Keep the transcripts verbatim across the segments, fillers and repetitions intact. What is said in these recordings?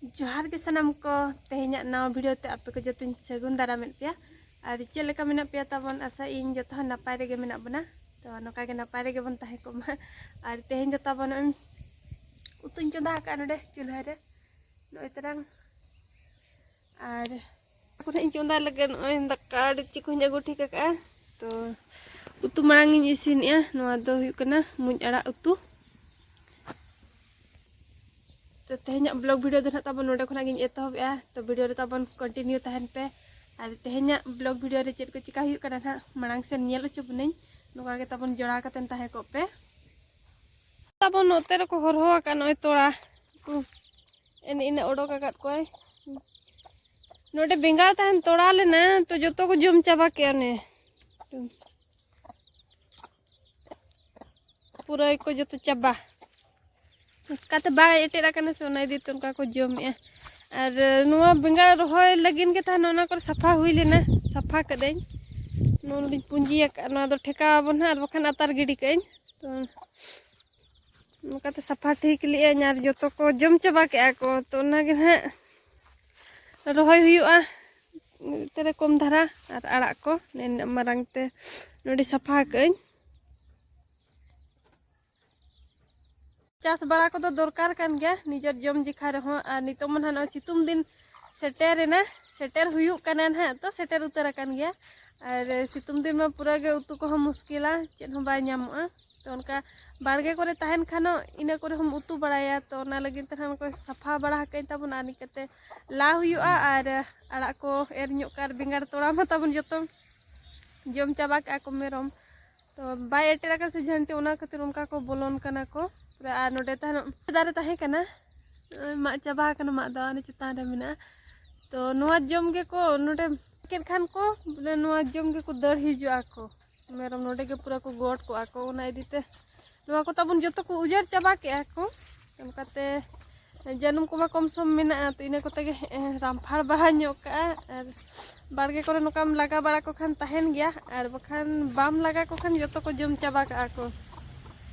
ᱡᱚᱦᱟᱨ ᱜᱮ ᱥᱟᱱᱟᱢ ᱠᱚ, ᱛᱮᱦᱮᱧᱟᱜ ᱱᱟᱣᱟ ᱵᱷᱤᱰᱤᱭᱳ ᱛᱮ ᱟᱯᱮ ᱠᱚ ᱡᱚᱛᱚᱧ ᱥᱟᱹᱜᱩᱱ ᱫᱟᱨᱟᱢᱮᱫ ᱯᱮᱭᱟ᱾ ᱟᱨ ᱪᱮᱫ ᱞᱮᱠᱟ ᱢᱮᱱᱟᱜ ᱯᱮᱭᱟ ᱛᱟᱵᱚᱱ? ᱟᱥᱟ ᱤᱧ ᱡᱚᱛᱚ ᱦᱚᱲ ᱱᱟᱯᱟᱭ ᱨᱮᱜᱮ ᱢᱮᱱᱟᱜ ᱵᱚᱱᱟ᱾ ᱛᱚ ᱱᱚᱝᱠᱟ ᱜᱮ ᱱᱟᱯᱟᱭ ᱨᱮᱜᱮ ᱵᱚᱱ ᱛᱟᱦᱮᱸ ᱠᱚᱜ ᱢᱟ᱾ ᱟᱨ ᱛᱮᱦᱮᱧ ᱫᱚ ᱛᱟᱵᱚᱱ ᱱᱚᱜᱼᱚᱭ ᱩᱛᱩᱧ ᱪᱚᱸᱫᱟ ᱟᱠᱟᱫᱼᱟ ᱱᱚᱰᱮ ᱪᱩᱞᱦᱟᱹ ᱨᱮ, ᱱᱚᱜᱼᱚᱭ ᱛᱟᱨᱟᱝ᱾ ᱟᱨ ᱚᱱᱟ ᱤᱧ ᱪᱚᱸᱫᱟ ᱞᱟᱹᱜᱤᱫ ᱱᱚᱜᱼᱚᱭ ᱫᱟᱠᱟ ᱰᱮᱠᱪᱤ ᱠᱚᱧ ᱟᱹᱜᱩ ᱴᱷᱤᱠ ᱟᱠᱟᱫᱼᱟ᱾ ᱛᱚ ᱩᱛᱩ ᱢᱟᱲᱟᱝ ᱤᱧ ᱤᱥᱤᱱᱮᱜᱼᱟ᱾ ᱱᱚᱣᱟ ᱫᱚ ᱦᱩᱭᱩᱜ ᱠᱟᱱᱟ ᱢᱩᱸᱡ ᱟᱲᱟᱜ ᱩᱛᱩ᱾ ᱛᱚ ᱛᱮᱦᱮᱧᱟᱜ ᱵᱞᱚᱜ ᱵᱷᱤᱰᱤᱭᱳ ᱫᱚ ᱱᱟᱦᱟᱜ ᱛᱟᱵᱚᱱ ᱱᱚᱰᱮ ᱠᱷᱚᱱᱟᱜ ᱜᱤᱧ ᱮᱛᱚᱦᱚᱵᱮᱜᱼᱟ᱾ ᱛᱚ ᱵᱷᱤᱰᱤᱭᱳ ᱨᱮ ᱛᱟᱵᱚᱱ ᱠᱚᱱᱴᱤᱱᱤᱭᱩ ᱛᱟᱦᱮᱱ ᱯᱮ᱾ ᱟᱨ ᱛᱮᱦᱮᱧᱟᱜ ᱵᱞᱚᱜ ᱵᱷᱤᱰᱤᱭᱳ ᱨᱮ ᱪᱮᱫ ᱠᱚ ᱪᱤᱠᱟ ᱦᱩᱭᱩᱜ ᱠᱟᱱᱟ ᱱᱟᱦᱟᱜ ᱢᱟᱲᱟᱝ ᱥᱮᱱ ᱧᱮᱞ ᱦᱚᱪᱚ ᱵᱚᱱᱟᱹᱧ᱾ ᱱᱚᱝᱠᱟ ᱜᱮ ᱛᱟᱵᱚᱱ ᱡᱚᱲᱟᱣ ᱠᱟᱛᱮᱱ ᱛᱟᱦᱮᱸ ᱠᱚᱜ ᱯᱮ᱾ ᱛᱟᱵᱚᱱ ᱱᱚᱛᱮ ᱨᱮᱠᱚ ᱦᱚᱨᱦᱚ ᱟᱠᱟᱫ ᱱᱚᱜᱼᱚᱭ ᱛᱚᱲᱟ ᱠᱚ᱾ ᱮᱱᱮ ᱤᱱᱟᱹ ᱚᱰᱚᱠ ᱟᱠᱟᱫ ᱠᱚᱣᱟᱭ᱾ ᱱᱚᱰᱮ ᱵᱮᱸᱜᱟᱲ ᱛᱟᱦᱮᱱ ᱛᱚᱲᱟ ᱞᱮᱱᱟ, ᱛᱚ ᱡᱚᱛᱚ ᱠᱚ ᱡᱚᱢ ᱪᱟᱵᱟ ᱠᱮᱜᱼᱟ ᱱᱮ᱾ ᱯᱩᱨᱟᱹ ᱠᱚ ᱡᱚᱛᱚ ᱪᱟᱵᱟ᱾ ᱚᱱᱠᱟᱛᱮ ᱵᱟᱭ ᱮᱴᱮᱫ ᱟᱠᱟᱱᱟ ᱥᱮ, ᱚᱱᱟ ᱤᱫᱤ ᱛᱮ ᱚᱱᱠᱟ ᱠᱚ ᱡᱚᱢᱮᱜᱼᱟ᱾ ᱟᱨ ᱱᱚᱣᱟ ᱵᱮᱸᱜᱟᱲ ᱨᱚᱦᱚᱭ ᱞᱟᱹᱜᱤᱫ ᱜᱮ ᱛᱟᱦᱮᱱ ᱚᱱᱟ ᱠᱚᱨᱮ ᱥᱟᱯᱷᱟ ᱦᱩᱭ ᱞᱮᱱᱟ, ᱥᱟᱯᱷᱟ ᱠᱟᱹᱫᱟᱹᱧ᱾ ᱱᱚᱣᱟ ᱱᱚᱰᱮᱧ ᱯᱩᱸᱡᱤ ᱟᱠᱟᱫᱼᱟ, ᱱᱚᱣᱟ ᱫᱚ ᱴᱷᱮᱠᱟᱣ ᱟᱵᱚᱱ ᱦᱟᱸᱜ, ᱟᱨ ᱵᱟᱠᱷᱟᱱ ᱟᱛᱟᱨ ᱜᱤᱰᱤ ᱠᱟᱜᱼᱟᱹᱧ᱾ ᱛᱚ ᱱᱚᱝᱠᱟᱛᱮ ᱥᱟᱯᱷᱟ ᱴᱷᱤᱠ ᱞᱮᱜᱼᱟᱹᱧ ᱟᱨ ᱡᱚᱛᱚ ᱠᱚ ᱡᱚᱢ ᱪᱟᱵᱟ ᱠᱮᱜᱼᱟ ᱠᱚ᱾ ᱛᱚ ᱚᱱᱟᱜᱮ ᱱᱟᱦᱟᱜ ᱨᱚᱦᱚᱭ ᱦᱩᱭᱩᱜᱼᱟ ᱛᱮᱨᱮ ᱠᱚᱢ ᱫᱷᱟᱨᱟ᱾ ᱟᱨ ᱟᱲᱟᱜ ᱠᱚ ᱱᱤᱱᱟᱹᱜ ᱢᱟᱨᱟᱝ ᱛᱮ ᱱᱚᱰᱮ ᱥᱟᱯᱷᱟ ᱠᱟᱜᱼᱟᱹᱧ᱾ ᱪᱟᱥ ᱵᱟᱲᱟ ᱠᱚᱫᱚ ᱫᱚᱨᱠᱟᱨ ᱠᱟᱱ ᱜᱮᱭᱟ ᱱᱤᱡᱮᱨ ᱡᱚᱢ ᱡᱮᱠᱷᱟ ᱨᱮᱦᱚᱸ᱾ ᱟᱨ ᱱᱤᱛᱚᱜ ᱢᱟ ᱱᱟᱦᱟᱜ ᱱᱚᱜᱼᱚᱭ ᱥᱤᱛᱩᱝ ᱫᱤᱱ ᱥᱮᱴᱮᱨᱮᱱᱟ, ᱥᱮᱴᱮᱨ ᱦᱩᱭᱩᱜ ᱠᱟᱱᱟ ᱱᱟᱦᱟᱜ, ᱛᱚ ᱥᱮᱴᱮᱨ ᱩᱛᱟᱹᱨ ᱟᱠᱟᱱ ᱜᱮᱭᱟ᱾ ᱟᱨ ᱥᱤᱛᱩᱝ ᱫᱤᱱ ᱢᱟ ᱯᱩᱨᱟᱹ ᱜᱮ ᱩᱛᱩ ᱠᱚᱦᱚᱸ ᱢᱩᱥᱠᱤᱞᱟ, ᱪᱮᱫ ᱦᱚᱸ ᱵᱟᱭ ᱧᱟᱢᱚᱜᱼᱟ᱾ ᱛᱚ ᱚᱱᱠᱟ ᱵᱟᱲᱜᱮ ᱠᱚᱨᱮ ᱛᱟᱦᱮᱱ ᱠᱷᱟᱱ ᱤᱱᱟᱹ ᱠᱚᱨᱮ ᱦᱚᱸᱢ ᱩᱛᱩ ᱵᱟᱲᱟᱭᱟ᱾ ᱛᱚ ᱚᱱᱟ ᱞᱟᱹᱜᱤᱫ ᱛᱮ ᱱᱟᱦᱟᱜ ᱱᱚᱜᱼᱚᱭ ᱥᱟᱯᱷᱟ ᱵᱟᱲᱟ ᱟᱠᱟᱫᱟᱹᱧ ᱛᱟᱵᱚᱱ᱾ ᱟᱨ ᱱᱤᱝᱠᱟᱛᱮ ᱞᱟ ᱦᱩᱭᱩᱜᱼᱟ᱾ ᱟᱨ ᱟᱲᱟᱜ ᱠᱚ ᱮᱨ ᱧᱚᱜ ᱠᱟᱜ, ᱟᱨ ᱵᱮᱸᱜᱟᱲ ᱛᱚᱲᱟ ᱢᱟ ᱛᱟᱵᱚᱱ ᱡᱚᱛᱚ ᱡᱚᱢ ᱪᱟᱵᱟ ᱠᱮᱜᱼᱟ ᱠᱚ ᱢᱮᱨᱚᱢ᱾ ᱛᱚ ᱵᱟᱭ ᱮᱴᱮᱫ ᱟᱠᱟᱫ ᱥᱮ ᱡᱷᱟᱹᱱᱴᱤ, ᱚᱱᱟ ᱠᱷᱟᱹᱛᱤᱨ ᱚᱱᱠᱟ ᱠᱚ ᱵᱚᱞᱚᱱ ᱠᱟᱱᱟ ᱠᱚ᱾ ᱟᱨ ᱱᱚᱰᱮ ᱛᱟᱦᱮᱱ ᱫᱟᱨᱮ ᱛᱟᱦᱮᱸ ᱠᱟᱱᱟ, ᱱᱚᱜᱼᱚᱭ ᱢᱟᱜ ᱪᱟᱵᱟ ᱟᱠᱟᱱᱟ, ᱢᱟᱜ ᱫᱚ ᱚᱱᱮ ᱪᱮᱛᱟᱱ ᱨᱮ ᱢᱮᱱᱟᱜᱼᱟ᱾ ᱛᱚ ᱱᱚᱣᱟ ᱡᱚᱢ ᱜᱮᱠᱚ ᱱᱚᱰᱮ ᱠᱮᱫ ᱠᱷᱟᱱ ᱠᱚ, ᱵᱚᱞᱮ ᱱᱚᱣᱟ ᱡᱚᱢ ᱜᱮᱠᱚ ᱫᱟᱹᱲ ᱦᱤᱡᱩᱜᱼᱟ ᱠᱚ ᱢᱮᱨᱚᱢ, ᱱᱚᱰᱮ ᱜᱮ ᱯᱩᱨᱟᱹ ᱠᱚ ᱜᱚᱴ ᱠᱚᱜᱼᱟ ᱠᱚ᱾ ᱚᱱᱟ ᱤᱫᱤᱛᱮ ᱱᱚᱣᱟ ᱠᱚ ᱛᱟᱵᱚᱱ ᱡᱚᱛᱚ ᱠᱚ ᱩᱡᱟᱹᱲ ᱪᱟᱵᱟ ᱠᱮᱜᱼᱟ ᱠᱚ᱾ ᱚᱱᱠᱟᱛᱮ ᱡᱟᱹᱱᱩᱢ ᱠᱚᱢᱟ ᱠᱚᱢ ᱥᱚᱢ ᱢᱮᱱᱟᱜᱼᱟ, ᱛᱚ ᱤᱱᱟᱹ ᱠᱚᱛᱮ ᱜᱮ ᱦᱮᱸ ᱨᱟᱢᱯᱷᱟᱲ ᱵᱟᱲᱟ ᱧᱚᱜ ᱠᱟᱜᱼᱟ᱾ ᱟᱨ ᱵᱟᱲᱜᱮ ᱠᱚᱨᱮ ᱱᱚᱝᱠᱟᱢ ᱞᱟᱜᱟ ᱵᱟᱲᱟ ᱠᱚ ᱠᱷᱟᱱ ᱛᱟᱦᱮᱱ ᱜᱮᱭᱟ, ᱟᱨ ᱵᱟᱠᱷᱟᱱ ᱵᱟᱢ ᱞᱟᱜᱟ ᱠᱚ ᱠᱷᱟᱱ ᱡᱚᱛᱚ ᱠᱚ ᱡᱚᱢ ᱪᱟᱵᱟ ᱠᱟᱜᱼᱟ ᱠᱚ᱾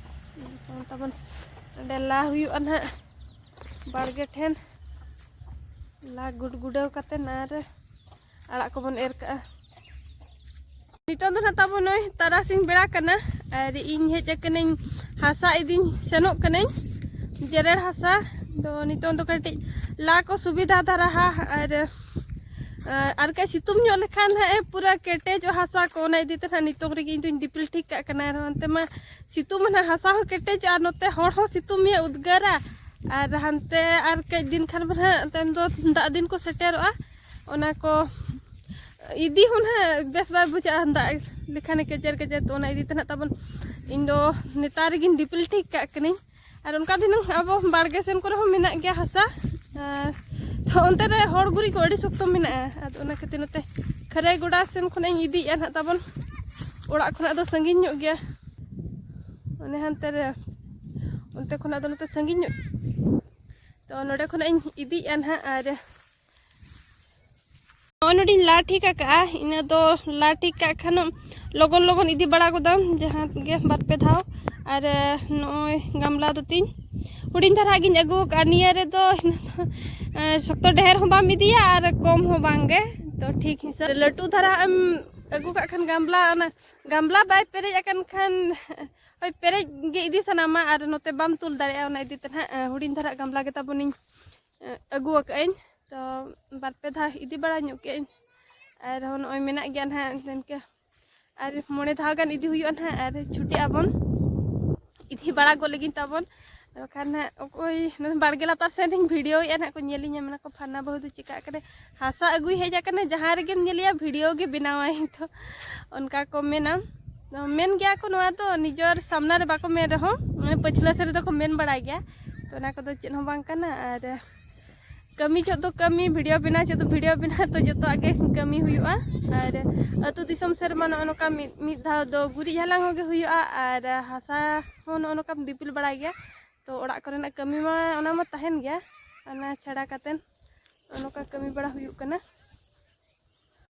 ᱛᱟᱵᱚᱱ ᱚᱸᱰᱮ ᱞᱟ ᱦᱩᱭᱩᱜᱼᱟ ᱱᱟᱦᱟᱜ ᱵᱟᱲᱜᱮ ᱴᱷᱮᱱ᱾ ᱞᱟ ᱜᱩᱰ ᱜᱩᱰᱟᱹᱣ ᱠᱟᱛᱮ ᱟᱨ ᱟᱲᱟᱜ ᱠᱚᱵᱚᱱ ᱮᱨ ᱠᱟᱜᱼᱟ᱾ ᱱᱤᱛᱚᱝ ᱫᱚ ᱱᱟᱦᱟᱜ ᱛᱟᱵᱚ ᱱᱚᱜᱼᱚᱭ ᱛᱟᱨᱟᱥᱤᱧ ᱵᱮᱲᱟ ᱠᱟᱱᱟ, ᱟᱨ ᱤᱧ ᱦᱮᱡ ᱟᱠᱟᱱᱟᱹᱧ ᱦᱟᱥᱟ ᱤᱫᱤᱧ ᱥᱮᱱᱚᱜ ᱠᱟᱹᱱᱟᱹᱧ, ᱡᱮᱨᱮᱲ ᱦᱟᱥᱟ᱾ ᱫᱚ ᱱᱤᱛᱚᱝ ᱫᱚ ᱠᱟᱹᱴᱤᱡ ᱞᱟ ᱠᱚ ᱥᱩᱵᱤᱫᱷᱟ ᱫᱷᱟᱨᱟ ᱦᱟ, ᱟᱨ, ᱟᱨ ᱠᱟᱹᱡ ᱥᱤᱛᱩᱝ ᱧᱚᱜ ᱞᱮᱠᱷᱟᱱ ᱦᱟᱸᱜ ᱮ ᱯᱩᱨᱟᱹ ᱠᱮᱴᱮᱡᱚᱜᱼᱟ ᱦᱟᱥᱟ ᱠᱚ, ᱚᱱᱟ ᱤᱫᱤ ᱛᱮ ᱱᱟᱦᱟᱜ ᱱᱤᱛᱚᱝ ᱨᱮᱜᱮ ᱤᱧ ᱫᱚᱧ ᱫᱤᱯᱤᱞ ᱴᱷᱤᱠ ᱠᱟᱜ ᱠᱟᱱᱟ᱾ ᱟᱨ ᱦᱟᱱᱛᱮ ᱢᱟ ᱥᱤᱛᱩᱝ ᱢᱟ ᱱᱟᱦᱟᱜ ᱦᱟᱥᱟ ᱦᱚᱸ ᱠᱮᱴᱮᱡᱚᱜᱼᱟ, ᱱᱚᱛᱮ ᱦᱚᱲ ᱦᱚᱸ ᱥᱤᱛᱩᱝ ᱢᱮᱭᱟ ᱩᱫᱽᱜᱟᱹᱨᱟ, ᱟᱨ ᱦᱟᱱᱛᱮ ᱟᱨ ᱠᱟᱹᱡ ᱫᱤᱱ ᱠᱷᱟᱱ ᱢᱟ ᱱᱟᱦᱟᱜ ᱛᱟᱭᱚᱢ ᱫᱚ ᱫᱟᱜ ᱫᱤᱱ ᱠᱚ ᱥᱮᱴᱮᱨᱚᱜᱼᱟ, ᱚᱱᱟ ᱠᱚ ᱤᱫᱤ ᱦᱚᱸ ᱱᱟᱦᱟᱜ ᱵᱮᱥ ᱵᱟᱭ ᱵᱩᱡᱷᱟᱹᱜᱼᱟ ᱫᱟᱜ ᱞᱮᱠᱷᱟᱱᱮ ᱠᱮᱪᱮᱨ ᱠᱮᱪᱮᱨ᱾ ᱛᱚ ᱚᱱᱟ ᱤᱫᱤ ᱛᱮ ᱱᱟᱦᱟᱜ ᱛᱟᱵᱚᱱ ᱤᱧ ᱫᱚ ᱱᱮᱛᱟᱨ ᱨᱮᱜᱮᱧ ᱫᱤᱯᱤᱞ ᱴᱷᱤᱠ ᱠᱟᱜ ᱠᱟᱹᱱᱟᱹᱧ᱾ ᱟᱨ ᱚᱱᱠᱟ ᱫᱤᱱᱟᱹᱝ ᱟᱵᱚ ᱵᱟᱲᱜᱮ ᱥᱮᱱ ᱠᱚᱨᱮ ᱦᱚᱸ ᱢᱮᱱᱟᱜ ᱜᱮᱭᱟ ᱦᱟᱥᱟ, ᱟᱨ ᱛᱚ ᱚᱱᱛᱮ ᱨᱮ ᱦᱚᱲ ᱜᱩᱨᱤᱡ ᱠᱚ ᱟᱹᱰᱤ ᱥᱚᱠᱛᱚ ᱢᱮᱱᱟᱜᱼᱟ᱾ ᱟᱫᱚ ᱚᱱᱟ ᱠᱷᱟᱹᱛᱤᱨ ᱱᱚᱛᱮ ᱠᱷᱟᱹᱨᱟᱹᱭ ᱜᱚᱰᱟ ᱥᱮᱱ ᱠᱷᱚᱱᱟᱜ ᱤᱧ ᱤᱫᱤᱭᱮᱫᱼᱟ ᱱᱟᱦᱟᱜ ᱛᱟᱵᱚᱱ, ᱚᱲᱟᱜ ᱠᱷᱚᱱᱟᱜ ᱫᱚ ᱥᱟᱺᱜᱤᱧ ᱧᱚᱜ ᱜᱮᱭᱟ, ᱚᱱᱮ ᱦᱟᱱᱛᱮ ᱨᱮ, ᱚᱱᱛᱮ ᱠᱷᱚᱱᱟᱜ ᱫᱚ ᱱᱚᱛᱮ ᱥᱟᱺᱜᱤᱧ ᱧᱚᱜ᱾ ᱛᱚ ᱱᱚᱰᱮ ᱠᱷᱚᱱᱟᱜ ᱤᱧ ᱤᱫᱤᱭᱮᱫᱼᱟ ᱱᱟᱦᱟᱜ, ᱟᱨ ᱱᱚᱜᱼᱚᱭ ᱱᱚᱰᱮᱧ ᱞᱟ ᱴᱷᱤᱠ ᱟᱠᱟᱜᱼᱟ, ᱤᱱᱟᱹ ᱫᱚ ᱞᱟ ᱴᱷᱤᱠ ᱠᱟᱜ ᱠᱷᱟᱱ ᱞᱚᱜᱚᱱ ᱞᱚᱜᱚᱱ ᱤᱫᱤ ᱵᱟᱲᱟ ᱜᱚᱫᱟᱢ ᱡᱟᱦᱟᱸ ᱜᱮ ᱵᱟᱨ ᱯᱮ ᱫᱷᱟᱣ᱾ ᱟᱨ ᱱᱚᱜᱼᱚᱭ ᱜᱟᱢᱞᱟ ᱫᱚ ᱛᱤᱧ ᱦᱩᱰᱤᱧ ᱫᱷᱟᱨᱟ ᱜᱤᱧ ᱟᱹᱜᱩ ᱟᱠᱟᱫᱼᱟ᱾ ᱱᱤᱭᱟᱹ ᱨᱮᱫᱚ ᱥᱚᱠᱛᱚ ᱰᱷᱮᱨ ᱦᱚᱸ ᱵᱟᱢ ᱤᱫᱤᱭᱟ ᱟᱨ ᱠᱚᱢ ᱦᱚᱸ ᱵᱟᱝ ᱜᱮ, ᱛᱚ ᱴᱷᱤᱠ ᱦᱤᱥᱟᱹᱵ ᱞᱟᱹᱴᱩ ᱫᱷᱟᱨᱟ ᱮᱢ ᱟᱹᱜᱩ ᱠᱟᱜ ᱠᱷᱟᱱ ᱜᱟᱢᱞᱟ, ᱚᱱᱟ ᱜᱟᱢᱞᱟ ᱵᱟᱭ ᱯᱮᱨᱮᱡ ᱟᱠᱟᱱ ᱠᱷᱟᱱ ᱦᱳᱭ ᱯᱮᱨᱮᱡ ᱜᱮ ᱤᱫᱤ ᱥᱟᱱᱟᱢᱟ ᱟᱨ ᱱᱚᱛᱮ ᱵᱟᱢ ᱛᱩᱞ ᱫᱟᱲᱮᱭᱟᱜᱼᱟ᱾ ᱚᱱᱟ ᱤᱫᱤ ᱛᱮ ᱱᱟᱦᱟᱜ ᱦᱩᱰᱤᱧ ᱫᱷᱟᱨᱟ ᱜᱟᱢᱞᱟ ᱜᱮ ᱛᱟᱵᱚᱱᱤᱧ ᱟᱹᱜᱩ ᱟᱠᱟᱫ ᱟᱹᱧ᱾ ᱛᱚ ᱵᱟᱨ ᱯᱮ ᱫᱷᱟᱣ ᱤᱫᱤ ᱵᱟᱲᱟ ᱧᱚᱜ ᱠᱮᱫ ᱟᱹᱧ, ᱟᱨᱦᱚᱸ ᱱᱚᱜᱼᱚᱭ ᱢᱮᱱᱟᱜ ᱜᱮᱭᱟ ᱱᱟᱦᱟᱜ ᱤᱱᱠᱟᱹ ᱟᱨ ᱢᱚᱬᱮ ᱫᱷᱟᱣ ᱜᱟᱱ ᱤᱫᱤ ᱦᱩᱭᱩᱜᱼᱟ ᱱᱟᱦᱟᱜ, ᱟᱨ ᱪᱷᱩᱴᱤᱜ ᱟᱵᱚᱱ ᱤᱫᱤ ᱵᱟᱲᱟ ᱜᱚᱫ ᱞᱟᱹᱜᱤᱫ ᱛᱟᱵᱚᱱ᱾ ᱵᱟᱠᱷᱟᱱ ᱱᱟᱦᱟᱜ ᱚᱠᱚᱭ ᱱᱚᱣᱟ ᱵᱟᱲᱜᱮ ᱞᱟᱛᱟᱨ ᱥᱮᱱ ᱨᱤᱧ ᱵᱷᱤᱰᱤᱭᱳᱭᱮᱫᱼᱟ ᱱᱟᱦᱟᱜ ᱠᱚ ᱧᱮᱞᱤᱧᱟ, ᱢᱮᱱᱟ ᱠᱚ ᱯᱷᱟᱨᱱᱟ ᱵᱟᱹᱦᱩ ᱫᱚ ᱪᱤᱠᱟᱹᱜ ᱠᱟᱱᱟᱭ, ᱦᱟᱥᱟ ᱟᱹᱜᱩᱭ ᱦᱮᱡ ᱟᱠᱟᱱᱟ ᱡᱟᱦᱟᱸ ᱨᱮᱜᱮᱢ ᱧᱮᱞᱮᱭᱟ ᱵᱷᱤᱰᱤᱭᱳ ᱜᱮ ᱵᱮᱱᱟᱣᱟᱭ᱾ ᱛᱚ ᱚᱱᱠᱟ ᱠᱚ ᱢᱮᱱᱟ᱾ ᱛᱚ ᱢᱮᱱ ᱜᱮᱭᱟ ᱠᱚ ᱱᱚᱣᱟ ᱫᱚ ᱱᱤᱡᱚᱨ ᱥᱟᱢᱱᱟ ᱨᱮ ᱵᱟᱠᱚ ᱢᱮᱱ ᱨᱮᱦᱚᱸ ᱢᱟᱱᱮ ᱯᱟᱹᱪᱷᱞᱟᱹ ᱥᱮᱫ ᱨᱮᱫᱚ ᱠᱚ ᱢᱮᱱ ᱵᱟᱲᱟᱭ ᱜᱮᱭᱟ᱾ ᱛᱚ ᱚᱱᱟ ᱠᱚᱫᱚ ᱪᱮᱫ ᱦᱚᱸ ᱵᱟᱝ ᱠᱟᱱᱟ᱾ ᱟᱨ ᱠᱟᱹᱢᱤ ᱡᱚᱦᱚᱜ ᱫᱚ ᱠᱟᱹᱢᱤ, ᱵᱷᱤᱰᱤᱭᱳ ᱵᱮᱱᱟᱣ ᱡᱚᱦᱚᱜ ᱫᱚ ᱵᱷᱤᱰᱤᱭᱳ ᱵᱮᱱᱟᱣ, ᱛᱚ ᱡᱚᱛᱚᱣᱟᱜ ᱜᱮ ᱠᱟᱹᱢᱤ ᱦᱩᱭᱩᱜᱼᱟ᱾ ᱟᱨ ᱟᱹᱛᱩ ᱫᱤᱥᱚᱢ ᱥᱮᱨᱢᱟ ᱱᱚᱜᱼᱚ ᱱᱚᱝᱠᱟ ᱢᱤᱫ ᱢᱤᱫ ᱫᱷᱟᱣ ᱫᱚ ᱜᱩᱨᱤᱡ ᱦᱟᱞᱟᱝ ᱦᱚᱸ ᱜᱮ ᱦᱩᱭᱩᱜᱼᱟ, ᱟᱨ ᱦᱟᱥᱟ ᱦᱚᱸ ᱱᱚᱜᱼᱚ ᱱᱚᱝᱠᱟᱢ ᱫᱤᱯᱤᱞ ᱵᱟᱲᱟᱭ ᱜᱮᱭᱟ᱾ ᱛᱚ ᱚᱲᱟᱜ ᱠᱚᱨᱮᱱᱟᱜ ᱠᱟᱹᱢᱤ ᱢᱟ ᱚᱱᱟ ᱢᱟ ᱛᱟᱦᱮᱱ ᱜᱮᱭᱟ, ᱚᱱᱟ ᱪᱷᱟᱲᱟ ᱠᱟᱛᱮᱫ ᱱᱚᱜᱼᱚ ᱱᱚᱝᱠᱟ ᱠᱟᱹᱢᱤ ᱵᱟᱲᱟ ᱦᱩᱭᱩᱜ ᱠᱟᱱᱟ᱾